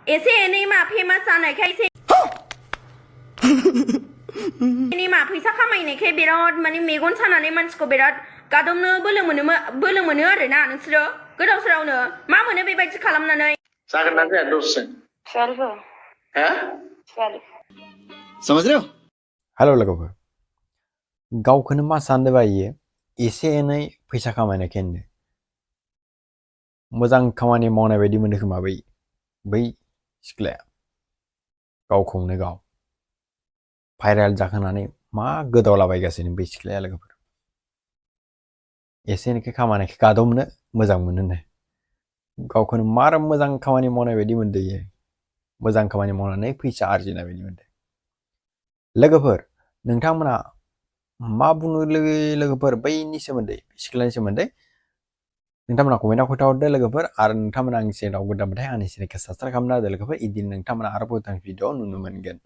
एसे एनै मा फेमास जानायखाय एसे एनै मा फैसा खामायनायखाय बिराद माने मेगन सानानै मानसिखौ बिराद गादबनो बोलो मोनो आरोना नोंसोरो गोदाव सोरावनो मा मोनो बेबायदि खालामनानै जागोन ना जाया दसजों 12 हा 12 समझ रहे हो हेल' लोगोफोर गावखौनो मा सानदों बायो एसे एनै फैसा खामायनायखाय होनदो मोजां खामानि मावनाय बायदि मोनदों खोमा बै सिख्लाया गावखौनो गाव भाइरेल जाखांनानै मा गोदावलाबायगासिनो बै सिख्लाया लोगोफोर एसे एनै खामानिखौ गादबनो मोजां मोनो गावखौनो मार मोजां खामानि मावनाय बायदि मोनदों इयो मोजां खामानि मावनानै फैसा आरजिनाय बायदि मोनदों लोगोफोर नोंथांमोना मा बुङो लोगोफोर बैनि सोमोन्दै सिख्लानि सोमोन्दै नोंथांमोना कमेन्टआव खोन्थाहरदो लोगोफोर आरो नोंथांमोना आंनि चेनेलाव गोदानबाथाय आंनि चेनेलखौ साबसक्राइब खालामना होदो लोगोफोर इदिनो नोंथांमोना आरोबाव गोदान भिडिअ नुनो मोनगोन